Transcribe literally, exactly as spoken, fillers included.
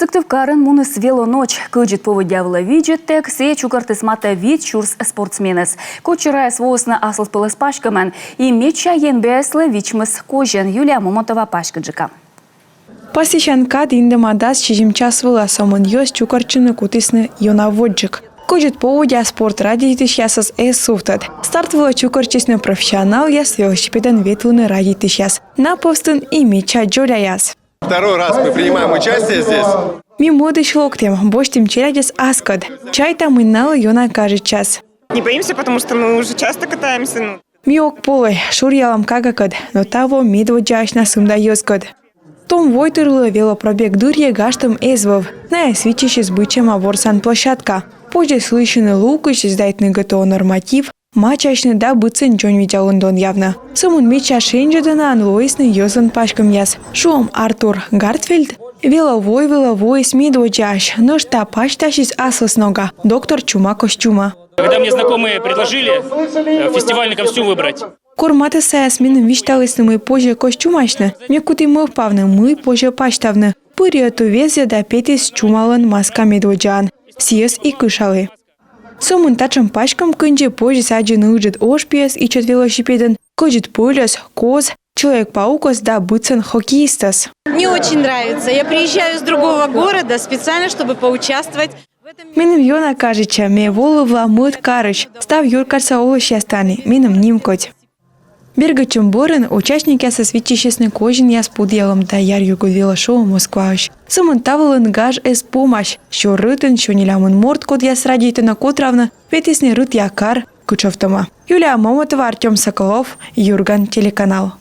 Сыктывкарын муніс велоночь. Кӧдзыд поводдя вылӧ видзӧдтӧг сійӧ чукӧртіс матӧ вит сюрс спортсменӧс. Кодсюрӧяс воисны аслыспӧлӧс паськӧмӧн. И медся енбиаыслы вичмис козин. Юлия Момотова паськыдджыка. Пасьтасян кад индӧма дас сизим час вылӧ. Сӧмын йӧз чукӧртчыны кутісны ёна водзджык. Кӧдзыд поводдя спорт радейтысьясӧс эз сувтӧд. Старт вылӧ чукӧртчисны профессионалъяс, велосипедӧн ветлыны радейтысьяс, на пӧвстын и медся дзоляяс. Второй раз мы принимаем участие здесь. Ми мӧдысь локтім, босьтім челядьӧс аскӧд. Чайта, мый налы ёна кажитчас. Не боимся, потому что мы уже часто катаемся, ну. Ми ог полӧй, шуръялам кагакӧд, но таво медводдзаысь на сымда йӧзкӧд. Том войтырлы велопробег дырйи гажтӧм эз вӧв. Найӧс виччысис быдсяма ворсан площадка. Позис лыйсьыны лукысь, сдайтны ГТО норматив, мачасьны да быдсӧн дзоньвидзалун донъявны. Сӧмын медся шензьӧдӧмаӧн лоисны йӧзлӧн паськӧмъяс. Шуам, Артур Гартфельд велӧ вои вылӧ воис медводдзаысь, нӧшта пасьтасис аслыснога доктор чума костюмӧ. Когда мне знакомые предложили, э, фестивальный костюм выбрать. Кор матыссаяс меным висьталісны, мый позьӧ костюмасьны, ме куті мӧвпавны, мый позьӧ пасьтавны. Пыри ӧтуввезйӧ да петіс чумалӧн маска медводдзаӧн. Сійӧс и кышалі. Сӧмын татшӧм паськӧм кындзи позис аддзыны ыджыд ошпиӧс ичӧт велосипедӧн, кӧдзыд пӧльӧс, коз, Человек-паукӧс да быдсӧн хоккеистӧс. Мне очень нравится. Я приезжаю с другого города специально, чтобы поучаствовать в этом. Меным ёна кажитчӧ, ме волывла мӧд карысь. Став юркарса олысьяс тані, меным нимкодь. Бергӧдчӧм бӧрын участникъясӧс виччысисны козинъяс пудъялӧм да яръюгыд велошоу Москваысь. Сӧмын та вылын гаж эз помась. Сё рытын сё нелямын морт, кодъяс радейтӧны котравны, ветлісны Рытъя кар кытшовтӧмӧ. Юлия Момотова, Артём Соколов, «Юрган» телеканал.